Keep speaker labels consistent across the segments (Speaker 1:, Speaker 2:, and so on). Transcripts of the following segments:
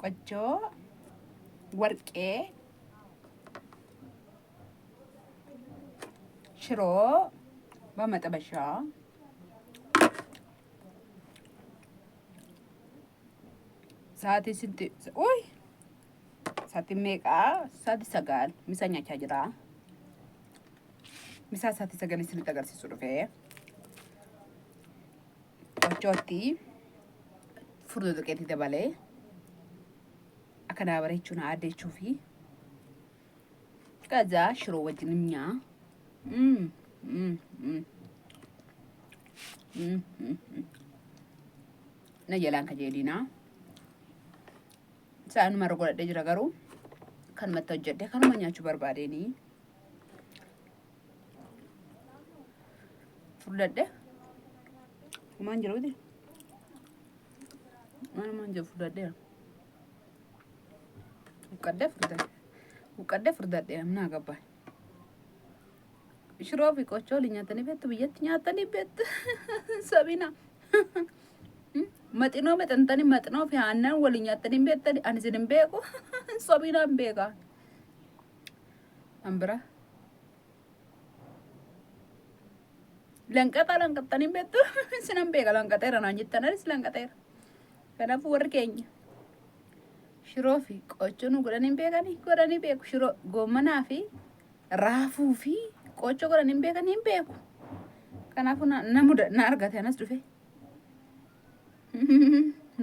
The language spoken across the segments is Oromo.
Speaker 1: Qochoo, warqee, shiroo በመጥበሻ sa'aatii sinti uy sa'aatiin meeqaa? Sa'aatii 9 misa nyaachaa jira. Misaa sa'aatii 9 isinitti agarsiisu dhufee. Qochootti furdoo xiqqeetti dabalee akka naa bareechuu naa addeechuu fi ከዛ ሽሮ wajjin nyaa. Mm, mm, mm. Mm, mm, mm. Na jalaan kajeelinaa. Isaanuma irra godhadhee jira garuu kanumatti hojjedhe kanuma nyaachuu barbaadeenii. Furdadhe. Humaan jiru miti. Maanumaan jiru furdadheera. Huqqadhee furdadhe. Huqqadhee furdadhe amna gabbaa. Shiroo fi qochoo waliin nyaatanii beektu biyyatti nyaatanii beektu sabina. Maxinoo maxxantanii maxinoo fi aannan waliin nyaatanii beektanii ani isin hin beeku sabina hin beeka. An bira. Lanqaxaa lanqaxxanii beektu isin hin beeka lanqaxeera naan jettan anis lanqaxeera. Kanaafuu warri keenya shiroo fi qochoo nu godhanii hin beekanii godhanii beeku shiroo goommanaa fi raafuu fi qochoo godhanii hin beekanii hin beeku. Kanaafuu na na muda na argate anas dhufe.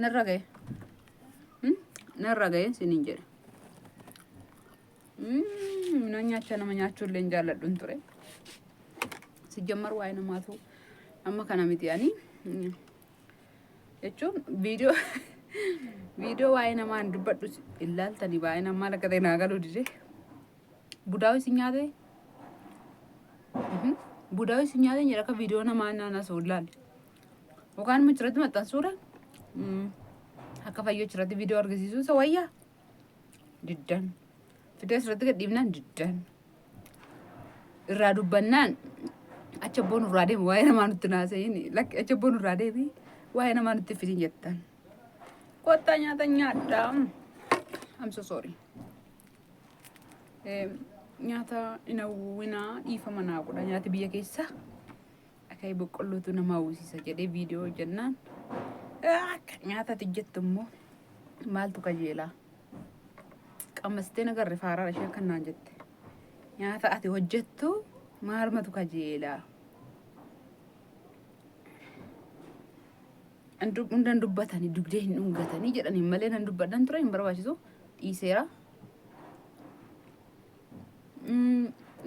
Speaker 1: Narra ga'e. Narra ga'e siniin jedhe. Minaan nyaachaa nama nyaachuu illee hin jaalladhu hin ture. Sijjammar waa'ee namaatu amma kana miti ani. Jechuun viidiyoo viidiyoo waa'ee namaa hin dubbadhu ilaaltanii baay'ee namaa maal akka ta'e naa galuu dide. Budaa isin nyaate? Budaa isin nyaate jedha akka viidiyoo namaa naan asoo ilaali. Yookaan immoo achirratti maxxansuudha. Akka fayyoo achirratti viidiyoo argisiisuu isa wayyaa. Diddan. Fidee asirratti gad dhiibnaan diddan. Irraa dubbannaan acha abboon irraa deemi waa'ee namaa nutti naasa'iin lakki acha abboon irraa deemi waa'ee namaa nutti fidin jettan. Kottaa nyaata nyaadhaa. I'm so sorry. Nyaata hin hawwinaa dhiifama naa godha nyaati biyya keessaa akaayii boqqollootu nama hawwisiisa jedhee viidiyoo hojjennaan akka nyaata ati jettu immoo maaltu kajeelaa qammastee nagarre faaraadha ishee akkan naan jette nyaata ati hojjettu maalmatu kajeelaa hundan dubbatanii dugdee hin dhungatanii jedhanii malee nan dubbadhan ture hin barbaachisu dhiiseera.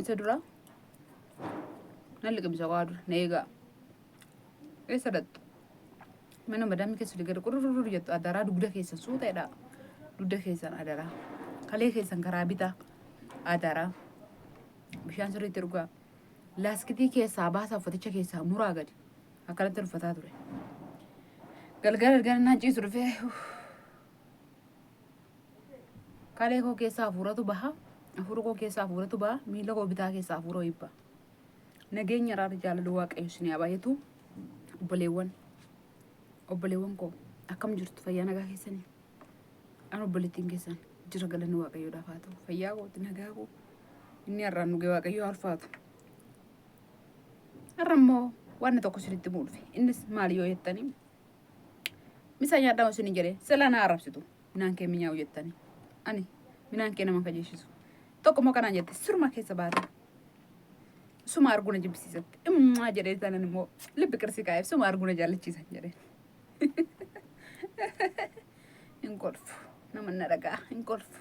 Speaker 1: Isa dura nan liqimsa waa dura na eegaa. Eessa dhattu? Mana madaamii keessa olii gadi qurururur jettu adaraa dugda keessan suuta jedhaa. Dugda keessan adaraa. Kalee keessan karaa bitaa adaraa. Bishaan sirriitti dhugaa. Laaskitii keessaa baasaa uffaticha keessaa muraa gadi. Akkanatti uffataa ture. Galgala galgala naan ciisu dhufee. Kalee koo keessaa hafuuratu baha. Hafuura koo keessaa hafuuratu baha. Miila koo bitaa keessaa hafuura wayii baha. Nageenya araara jaalala waaqayyo isin haa baay'atu. Obboleewwan obboleewwan koo akkam jirtu fayyaa nagaa keessanii? An obboleettiin keessan jira galanni waaqayyoodhaaf haa ta'u. Fayyaa kooti nagaa koo inni har'aan nu ga'e waaqayyo haa ulfaatu. Har'a immoo wanni tokko isinitti himuu dhufe. Innis maali yoo jettanii Misaa nyaadhaa isin jedhe silaa na arrabsitu minaan kee minyaa'u jettanii ani minaan kee nama kajeeshisu tokko immoo kanaan jette surma keessa baate suma arguu na jibbisiisatti immaa jedhee tanan immoo libbi qirsii kaa'eef suma arguu na jaallachiisan jedhee hin kolfu nama na dhagaa hin kolfu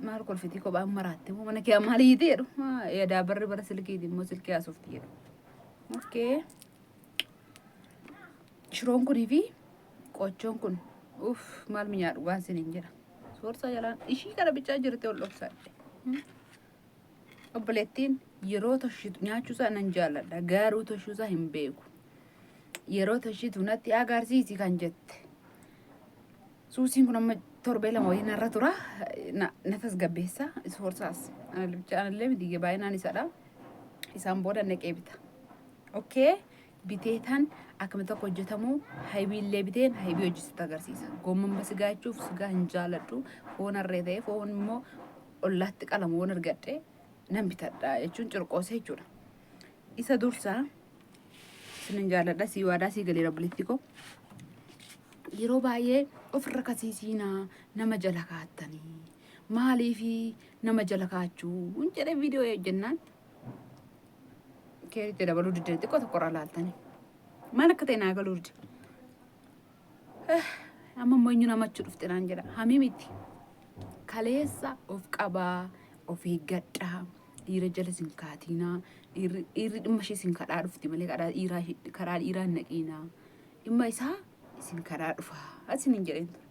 Speaker 1: maal kolfitii kophaan maraatte moo mana kee maal hiiti jedhu yadaa barri bara silkiiti immoo silkii haasofti jedhu okay. Shiroon kunii fi qochoon kun uff maal minyaa dhugaan siniin jedha. Soorsaa jalaan ishii kana bichaa jirti ol dhoksadhe. Obboleettiin yeroo toshitu nyaachuusaa nan jaalladha garuu toshuusaa hin beeku. Yeroo toshitu natti agarsiisi kan jette. Suusiin kun amma torbee 2 wayii narra tura. Na tasgabbeessa. Soorsaas. Ana bichaa anallee miti baay'inaan isadha. Isaan booda naqee bita. Okay. Biteetan akkamitti akka hojjetamu haybiillee biteen haybii hojii sitti agarsiisa. Goomman sigaa jechuuf sigaa hin jaaladhu. Foon harree ta'e foon immoo ollaatti qalamu waan argadhe nan bitadha jechuun curqoosee jechuudha. Isa dursaa sinin jaaladha, sii waadaa sii galeera obboleettii koo. Yeroo baay'ee ofirra kasiisiinaa nama jala kaattanii maaliifi nama jala kaachuu hin jedhee viidiyoo hojjennaan keeritti dabaluu didde xiqqoo tokko irraa laaltanii. Maal akka ta'e naa galuu dide. Amma immoo eenyu namachu dhufte naan jedha. Hamii miti. Kaleessa of qabaa, of eeggadhaa, dhiira jala sin kaatiinaa, dhiirri dhimma ishee sin kadhaa dhufti malee karaa dhiiraa karaa dhiiraa hin naqiinaa. Dhimma isaa isin kadhaa dhufaa isin hin jedheen ture.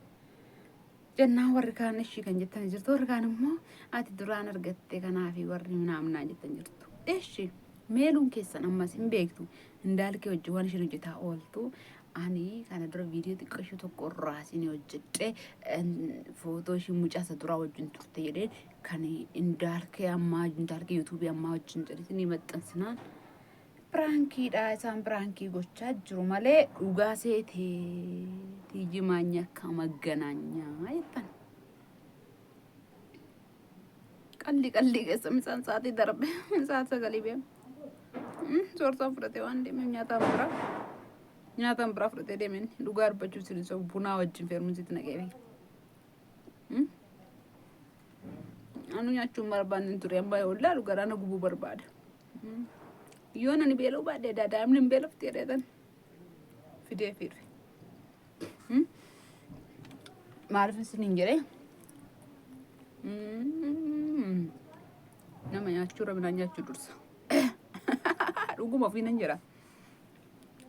Speaker 1: Jennaan warri kaan ishii kan jettan jirtu, warri kaan immoo ati duraan argatte kanaafi warri minaamnaa jettan jirtu. Eshi meeluun keessan ammas hin beektu Indaalkee hojii waan isheen hojjetaa ooltu ani kana dura viidiyoo xiqqoo ishee tokko irraa isin hojjedhe, footoo ishee mucaa isa duraa wajjin turte jedhee kan Indaalkee ammaa, Indaalkee yuutuubii ammaa wajjin jedhe isin maxxansinaan prankiidha, isaan prankii gochaa jiru malee dhugaa seetee tiiji maanya akka magganaanyaa jettan. Qalli qallii keessa misaan sa'aatii darbe sa'aat sagalii beema. Soorsaan fudhatee waan deemeef nyaataan biraa fudhatee deemeen dhugaa dubbachuuf sin sobu bunaa wajjin feermusitti naqee beeka. Anu nyaachuun barbaanne hin ture, amma yoo ilaalu garaa na gubuu barbaada. Yoon ani beela'uu baadhee daa'imni hin beelofti jedheetan fidee fiidhe. Maaliif isiniin jedhee nama nyaachuurra midhaan nyaachuu dursa. Dhuguma ofii nan jedha.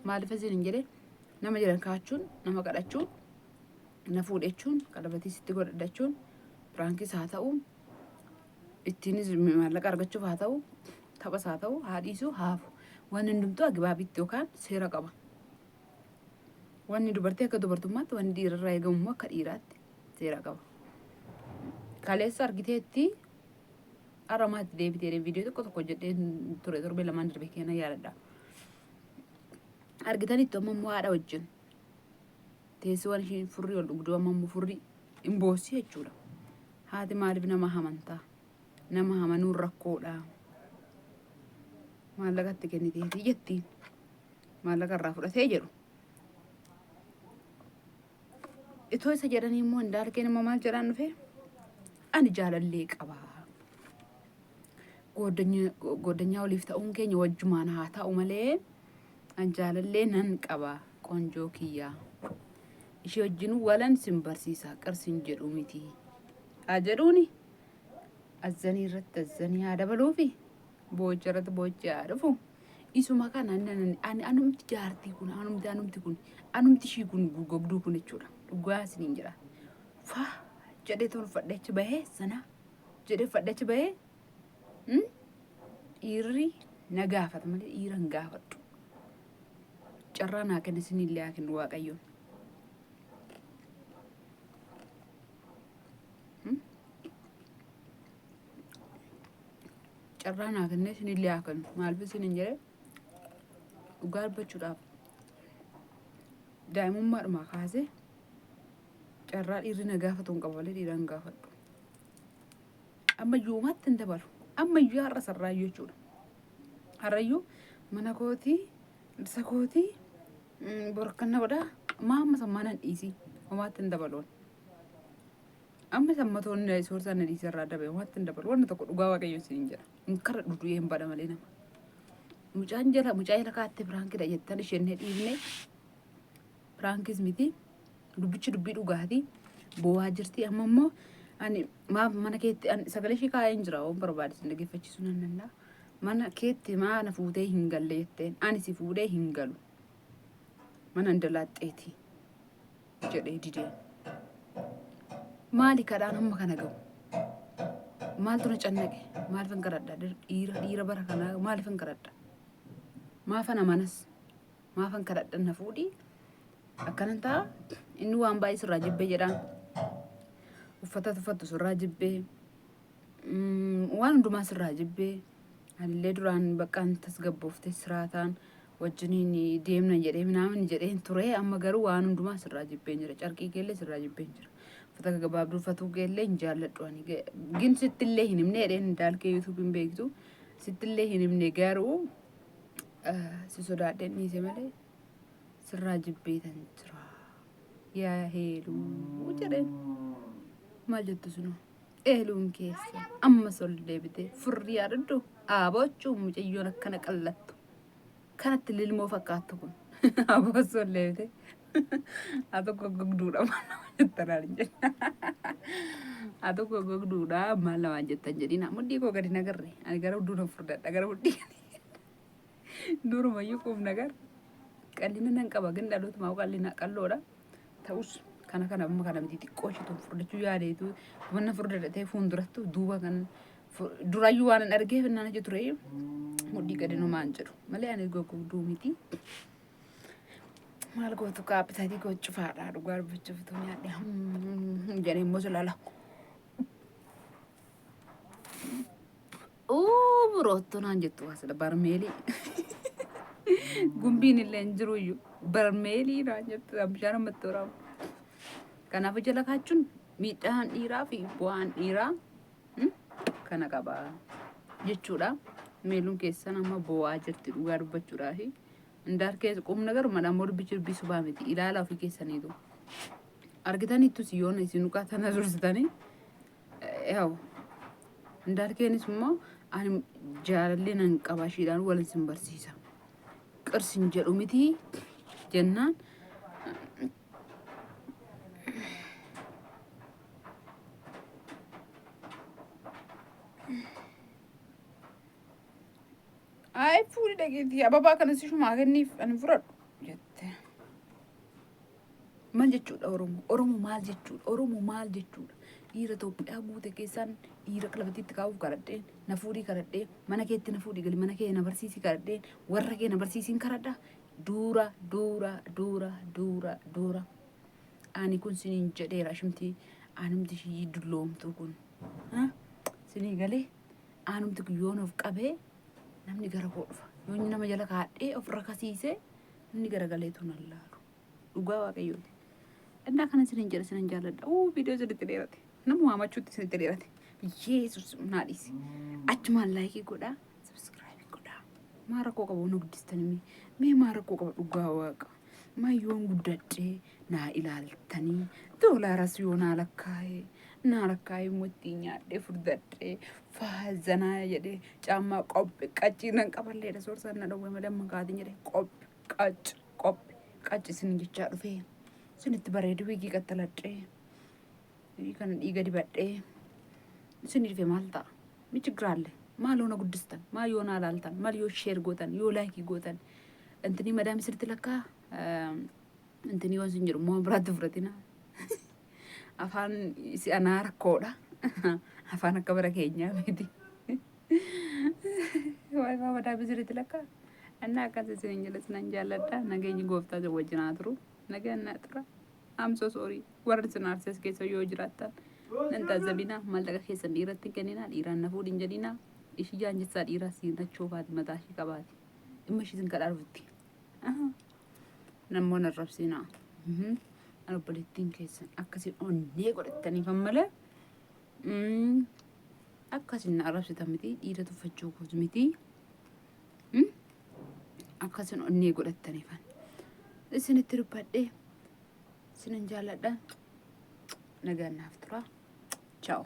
Speaker 1: Maaliif isiniin jedhee nama jedhan kaachuun, nama kadhachuun, na fuudhechuun, qalabatii sitti godhadhachuun prankis haa ta'u, ittiinis maallaqa argachuuf haa ta'u, taphas haa ta'u, haa dhiisu haafu. Wanni hundumtuu agibaabitti yookaan seera qaba. Wanni dubartii akka dubartummaatti, wanni dhiirarraa eegamu immoo akka dhiiraatti seera qaba. Kaleessa argiteetti haramaatti deebitee viidiyoo tokko tokko hojjedhee ture torbee lamaan darbe keenya yaadadha. Argitanitti amma immoo haadha wajjin teessoowwan isheen furrii ol dhugduu amma immoo furrii hin boossi jechuudha. Haati maaliif nama amantaa? Nama amanuun rakkoodha. Maallaqa itti kenniteetii jettiin. Maallaqa irraa fudhatee jedhu. Itoo isa jedhanii immoo Indaalkeen immoo maal jedhaan dhufe? Ani jaalallee qaba. Gooddanyaa waliif ta'uun keenya wajjumaan haa ta'u malee an jaalallee nan qaba qonjoo kiyyaa. Ishee wajjin walan sin barsiisa qarsin jedhu miti. Haa jedhuuni azzanii irratti azzanii haa dabaluufi boocha irratti boochi haa dhufu. Isuma kana ani anumti jaartii kun anumti kun anumti ishii kun gogduu kun jechuudha. Dhugaa isiniin jedha. Faa jedhee toon fadhachi bahee sana jedhee fadhachi bahee dhiirri na gaafata malee dhiira hin gaafadhu. Carraa naa kenne isinillee haa kennu Waaqayyoon. Carraa naa kennee isinillee haa kennu. Maaliif isiniin jedhee dhugaa dubbachuudhaaf daa'imummaadhumaa kaasee carraa dhiirri na gaafatu hin qabu malee dhiira hin gaafadhu. Amma yoomaatti hin dabalu. Amma iyyuu har'a sarraayyuu jechuudha. Har'ayyuu mana kootii, dhirsa kootii borkanna godhaa maa amma sammaa nan dhiisii homaatti hin dabalu. Amma sammatoonni soorsaan na dhiisee irraa dabe homaatti hin dabalu. Wanni tokko dhugaa Waaqayyo isiniin jedha. Hin kadhadhu du'ee hin bada malee nama. Mucaan jala mucaa jala kaattee prankidha jettan isheen dhiifne prankis miti. Dubbichi dubbii dhugaati. Boo'aa jirti amma immoo ani maaf mana keetti ani sagalee ishee kaa'ee hin jira waan barbaade sin dhaggeeffachiisuu nan danda'a. Mana keetti maa na fuutee hin galle jetteen ani si fuudhee hin galu. Mana indalaaxxeeti jedhee dideen. Maali kadhaan hamma kana gahu? Maaltu na cannaqe? Maaliifan kadhadha? Dhiira bara kanaa maaliifan kadhadha? Maafan amanas? Maafan kadhadha na fuudhi? Akkanan ta'a inni waan baay'ee sirraa jibbee jedhaan. Uffata tuffattu sirraa jibbee. Waan hundumaa sirraa jibbee. Anillee duraan baqqaan tasgabbooftee siraataan Wajjiniin deemna jedhee minaamin jedheen ture. Amma garuu waan hundumaa sirraa jibbeen jira. Carqii keellee sirraa jibbeen jira. Uffata gaggabaabduu uffatuu keellee hin jaalladhu ani. Gin sittillee hin himne jedheen Indaalkee YouTube hin beektu. Sittillee hin himne garuu si sodaadheen dhiise malee sirraa jibbeetan jira. Yaa heeluu jedheen. Maal jettu sunoo? Eeluun keessa ammas ol deebitee furrii yaadadhu aabochuu mucayyoon akkana qallattu kanatti lilmoo fakkaattu kun aboos ol deebitee haa tokko gogduudha maal nama jettan hin jedhin, haa tokko gogduudha maal namaan jettan jedhina. Mudhii koo gadi nagarre, ani gara hudduu nan furdadha, gara mudhii durumayyuu quub nagar qallina nan qaba, gin dhalootumaa qallina qalloodha. Ta'us kana kana amma kana miti, xiqqoo isheetu furdachuu yaadeetu mana furdadhatee fuuldurattu duuba kan durayyuu waan hin argeef naan achi ture mudhii gadi numaan jedhu malee ani goggogduu miti. Maal gootu kaappitaatii koo cufaadha, dhugaa dubbachuuf utuu nyaadhe jedhee immoo silaala. Uu biroottoo naan jettu waasila barmeelii. Gumbiin illee hin jiru iyyuu barmeelii naan jettu bishaan ammatti waraabu. Kanaaf jala kaachuun miidhaan dhiiraa fi bu'aan dhiiraa kana qaba jechuudha. Meeluun keessan amma bo'aa jirti dhugaa dubbachuudhaafi. Indaarkee qubna garuma dha dubbichi dubbii subaa miti, ilaala ofii keessaniitu. Argitaniittus yoona isin dhugaa tana dursitanii yaa'u. Indaarkeenis immoo ani jaalallee nan qaba, ishiidhaan wal isin barsiisa. Qirsin jedhu miti jennaan. Ay, fuudhi dhageetii ababaa kana si shumaa kenniif, ani fudhadhu jette. Maal jechuudha Oromoo? Oromoo maal jechuudha? Oromoo maal jechuudha? Dhiira Itoophiyaa guute keessaan dhiira qalabatiitti kaa'uuf kadhadheen, na fuudhii kadhadhee, mana keetti na fuudhii gali, mana kee na barsiisii kadhadheen, warra kee na barsiisiin kadhadha. Duura, duura, duura, duura, duura. Ani kun siniin jedheera shimti anumti ishii dulloomtuu kun. Sinii galee anumti kun yoon of qabee namni gara koo dhufa. Yoon nama jala kaadhee of rakasiisee namni garagaleetu nan laalu. Dhugaa Waaqayyooti. Innaa kana isinin jedha, isinin jaalladha. Uu, viidiyoo isinitti dheerate. Nama waamachuutti isinitti dheerate. Yesus naa dhiisi. Achumaan like godhaa. Subscribe godhaa. Maa rakkoo qabu nu guddistanii mee, maa rakkoo qaba dhugaa Waaqa. Maa yoon guddadhee naa ilaaltanii doolaaras yoo naa lakkaa'ee naa lakkaa'ee immoo ittiin nyaadhee furdadhee faazanaa jedhee caammaa qophi qaccii nan qaballeedha, soorsaan na dhowwe malee amma kaatiin jedhee qophi qacci qophi qacci isin jechaa dhufee isinitti bareedu wiigii qaxxaladhee kana dhiiga dibadhee isin dhufe maal ta'a? Mi chiggiraalle maal yoo na guddistan, maal yoo naa laaltan, maal yoo share gootan, yoo like gootan, intinii madaami sirriitti lakkaa intinii waan isin jedhu immoo biraatti fudhatina. Afaan si anaa rakkoodha. Afaan akka bara keenyaa miti. Waa'ee madaami sirriitti lakkaa. Innaa akkas isin jedha, isinan jaalladha. Nageenyi gooftaa isin wajjin haa turu. Nagaan naa tura. I'm so sorry. Warri isin aarses keessa yoo jiraattan nan taazabina. Maallaqa keessan dhiiratti hin kenninaa. Dhiiraan na fuudhin jedhinaa. Ishii jaanjessaa dhiiraa siin achoo baati, mataa ishii qabaati. Dhimma ishii isin kadhaa dhufti. Namoonni arrabsinaa. An obboleettiin keessan akkasiin onnee godhattaniif malee akkasin na arrabsitan miti, dhiira tuffachuu koos miti. Akkasin onnee godhattaniifan isinitti dubbadhee isinan jaalladha. Nagaan naaf tura. Ciao.